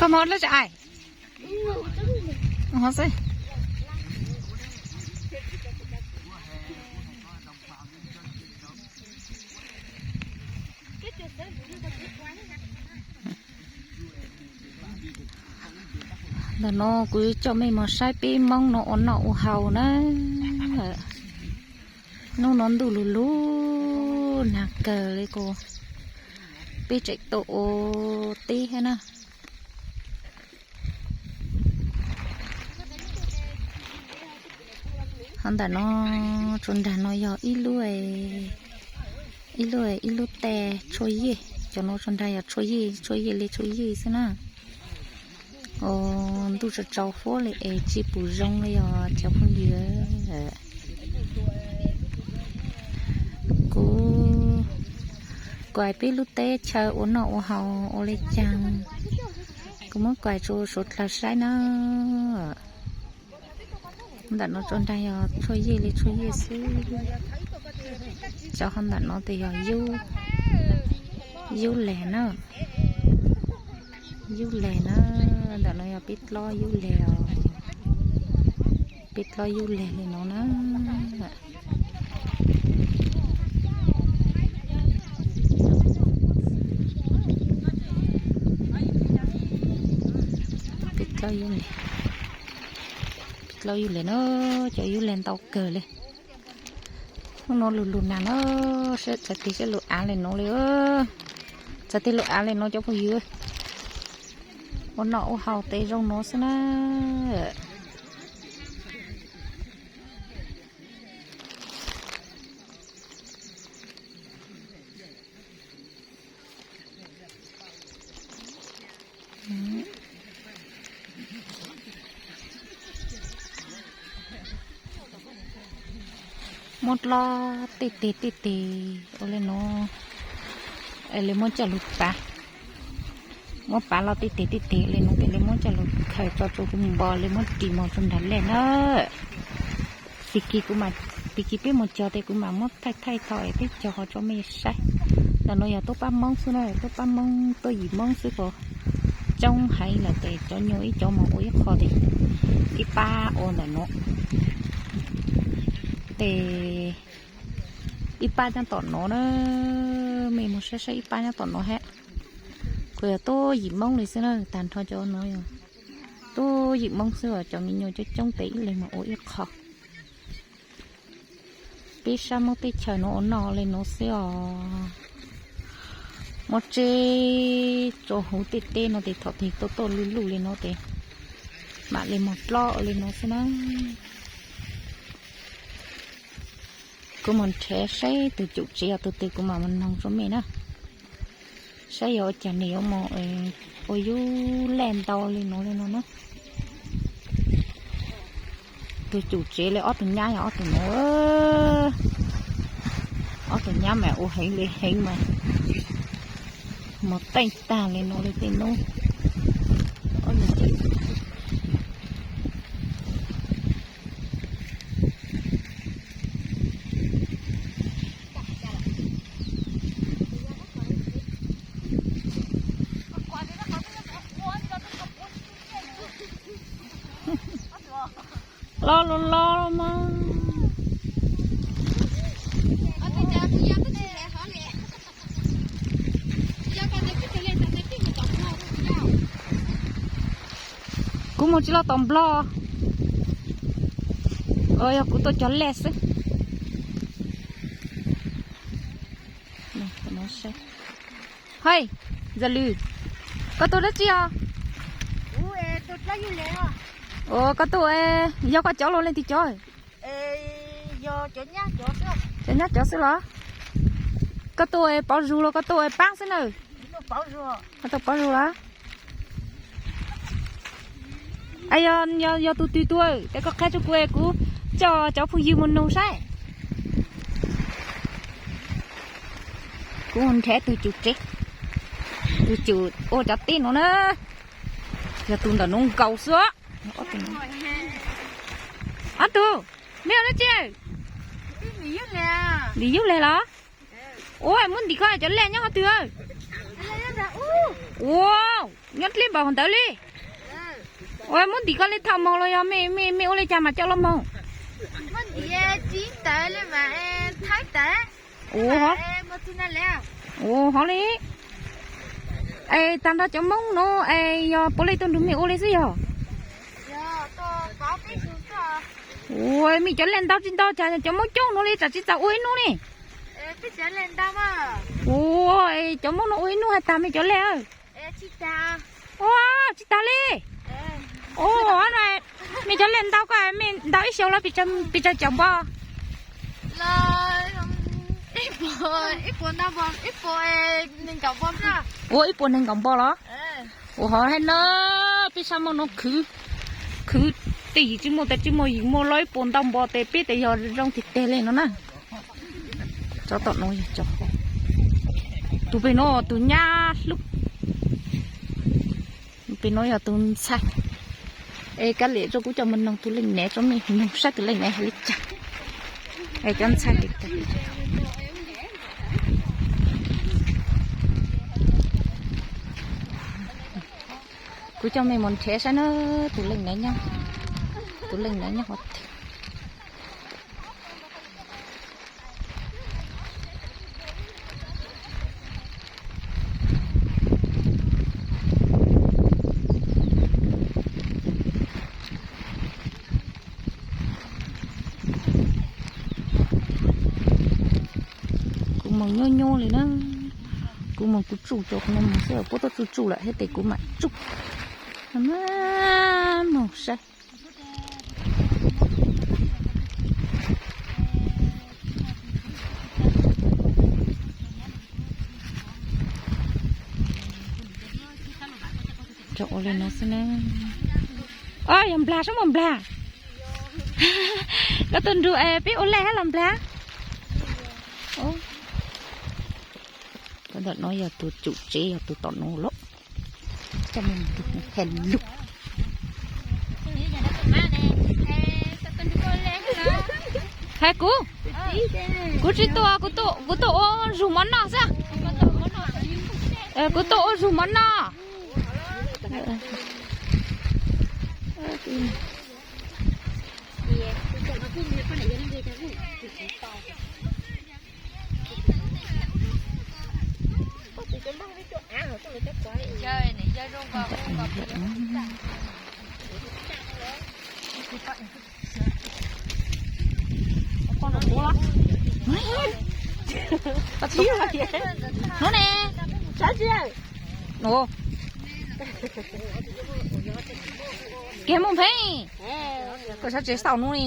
Koj mos dab tsi ai? Ho xwb. Ntawm no kuv coj mej mus saib peb Moob no ua noj ua haus na. Hnub no ntuj lug lug nag kawg li kuv, peb tseem tuaj ua teb thiab na. Ho ntawm no, tsuas nrag no yog ib lub, ib lub, ib lub tais tshuaj yej, cov no tsuas nrag yog tshuaj yej, tshuaj yej li tshuaj yej xwb na. Ntuj tsaus tsaus huab li es tsis pum zoo li os cov phooj ywg. Kuv, kuv hais peb lub teb chaws ua noj ua haus ua li cas, kuv muab kuv hais rau suav dlawg saib na. Ntawm no tsuas nrag yog tshuaj yej li tshuaj yej xwb. Cov ho ntawm no tes yog yub leg na. Yub leg na, ntawm no yog peb dlob yub leg os. Peb dlob yub leg li no na. Peb dlob yub leg, peb dlob yub leg na, cov yub leg ntau kawg li. Hnub no lug lug nag na, txawm tig sab lug av li no li, txawm tig lug av li no cov phooj ywg. Ua noj ua haus tes zoo no xwb na. Muab dlob tej teg tej teg ua li no, es li muab coj lug pav, muab pav los tej teg tej teg li no ces li muab coj lug khaws tso rau tus npo li muab ris mus rau nram lej na. Txij kiag kuv mam, txij kiag peb mus cog tes kuv mam muab thaij thaij tho es peb cog qhov tso mej saib. Ntawm no yog tuaj pab Moob xwb na, tuaj pab Moob tuaj yim Moob xwb puas coob heev lawm tes cov nyuag ib cov mus ua ib qho tes ib pab ua ntawm no. Tes ib pab nyob tom no na, mej mus saib saib ib pab nyob tom no hab. Kuj yog tuaj yim Moob li xwb na, tag nrho cov no yog tuaj yim Moob xwb os, cov me nyuam coob coob tes ib leeg mus ua ib qho. Peb sab Moob teb chaws no ua noj li no xwb os. Muab tseb rau huv tej teb no tes thaum twg tuaj tuaj luj luj li no tes mam li mus plob ua li no xwb na. Kuv mus nrhav saib tus cum tsev yog tus twg kuv mam mus noog rau mej na. Saib yog ua cas nws yuav mus ua yub lej ntau li no li no na. Tus cum tsev li ob tug nyab yog ob tug no. Ob tug nyab mas ua heev li heev mas mus teej tag li no li tej nub. Los los los mas. Kuv mus tsis los tom Nplog, yog kuv tuaj cog lej xwb. Hais, Ntxawm Lwm, koj tuaj dab tsi os? Ua koj tuaj, yog koj cov los leej twg cov? Cov nyab cov xwb los? Koj tuaj pauv zug los koj tuaj paab xwb na? Koj tuaj pauv zug los? Yog tus twg tuaj ces koj qha rua kuv, kuv coj cov phooj ywg mus nug saib. Kuv nrhav tus cum tsev, tus cum ua cov teb no na, yog tus ntawm nuav nkaus xwb. Ob tug, mej ua dab tsi? Ntim yub leg los? Ua muab ntim koj cov lej nyob qhov twg? Ua, nyob dleb npaum ntawd li. Ua, muab ntim koj li tham moog los yog mej, mej ua li cas mas coj los moog? Ua, hov li. Es tag nrho cov Moob nuav es yog puav leej tuaj nrug mej ua li xwb yog? Ua, mej cov lej ntau tsi ntau, cas cov Moob coob nuav li, tsam tsi txawm ua ib nub ne. Ua, cov Moob nuav ua ib nub has tag mej cov lej. Ua, tsi tag li. Ua, mej cov lej ntau koj, mej ntau ib xyoos los pes tsawg caum npo? Ua ib puas neeg nkaum npo los? Ua, hov hab na, peb sab Moob nuav khwv, khwv tej yim tsi muaj, tes tsi muaj yim muaj los ib puas ntau npo tes peb tes yog zoo tiag tiag li no na. Tsob tom nuav yog tsob, tus pem nuav tus nyab hlub, pem nuav yog tus ntxhais. Es kav liam rua kuv coj moog noog tus leej niam, tsob mej noog saib tus leej niam hais li cas. Es cov ntxhais li cas. Kuv coj mej moog nrhiav saib na, tus leej niam nyob, tus leej niam nyob qhov twg. Kuv moog nyuaj nyuaj li na, kuv moog kuv tsuj cov qhov no moog xwb, puab tuaj tsuj tsuj lawm hab tes kuv mam tsuj. Moog saib. Ua li no xwb na. Yog nplag sab muaj nplag. Koj tuaj nrug peb ua lej hab los nplag. Ntawm no yog tus tswv tsev, yog tus tom nuav los. Coj mej mus nrug has lug. Has kuv, kuv tsi tuaj, kuv tuaj ua zug mov noj xwb. Kuv tuaj ua zug mov noj. Nuav ne, kev moog pheej, koj sab tsev xaus nuav ne.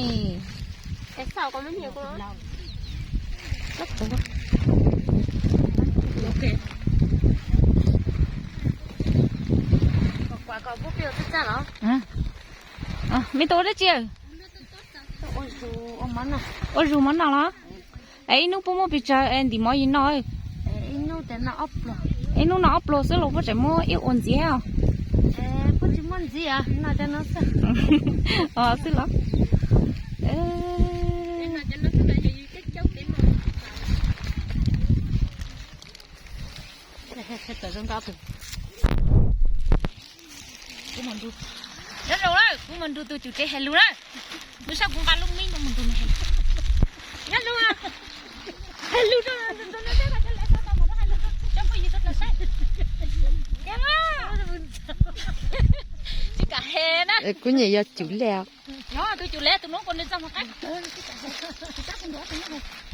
Mej tuaj ua dab tsi? Ua zug mov noj los? Es ib hnub puab muab pes tsawg ntim mov yig noj? Ib hnub noj ob pluag xwb los puab tseem muab ib ua ntxiv os? Xwb los? Kuv mus nrug tus tswv tsev has lug na. Nws saib kuv nqa lub mib no mus nrug nws has lug. Nyob zoo, has lug rau, cov phooj ywg sawv daws saib. Tsis kam has na. Kuv nyuam yog cwm lej. Tus cwm lej tus nuav kuas nws txog mus qab.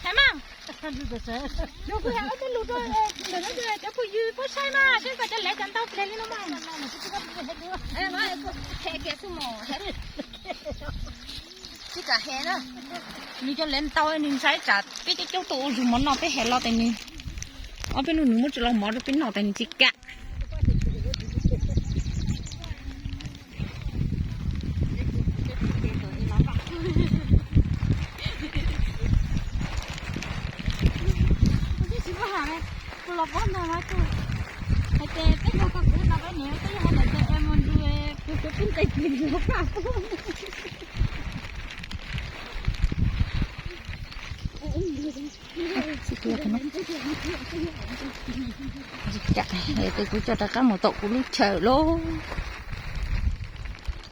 Has mas. Kuv has ob peb lus rau ntawm cov phooj ywg puab saib mas, saib koj cov lej cov ntau plig li no mas. Tsis kam has na. Nws cov lej ntau nws ntshai tsam peb coob coob tuaj ua zug mov noj peb has los tes nws, ob peb hnub nws muab tsis los mov rau peb noj tes nws tsis kam. Kuv los pab ntag mas kuv hais tias peb yog koj kuv no peb niam peb yog hais tias es mus nrug kuv kuv pub nqe kis mus pab. Tsis Tus no, tus kuv coj rov qab mus tom kuv lub chaw lauj.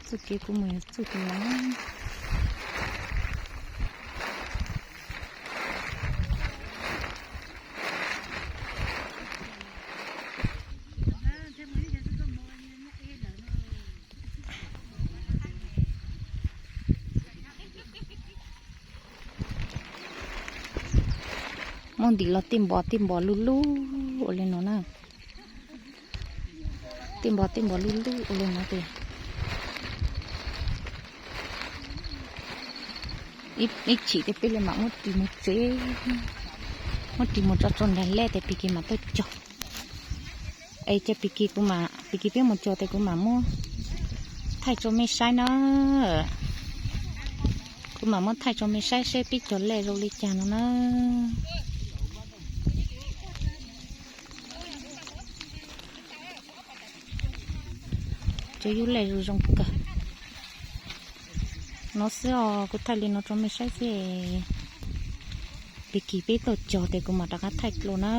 Txuj kev kuv mus txuj tus no. Muaj ntim los tij npos tij npos luj luj ua li no na. Tij npos tij npos luj luj ua li no tias ib chim tias peb li mam muab ris mus tsev, muab ris mus tso tso nrag lej tias Pis Kis mam tuaj cog. Es ces Pis Kis kuv mam, Pis Kis peb mus cog tias kuv mam muab thaij tso mej saib na. Kuv mam muab thaij tso mej saib seb peb cog lej zoo li cas no na. Cov yub lej zoo zoo kawg. No xwb os, kuv thaij li no rau mej saib xwb. Pis Kis peb tuaj cog tias kuv mam rov qab thaij dlua na.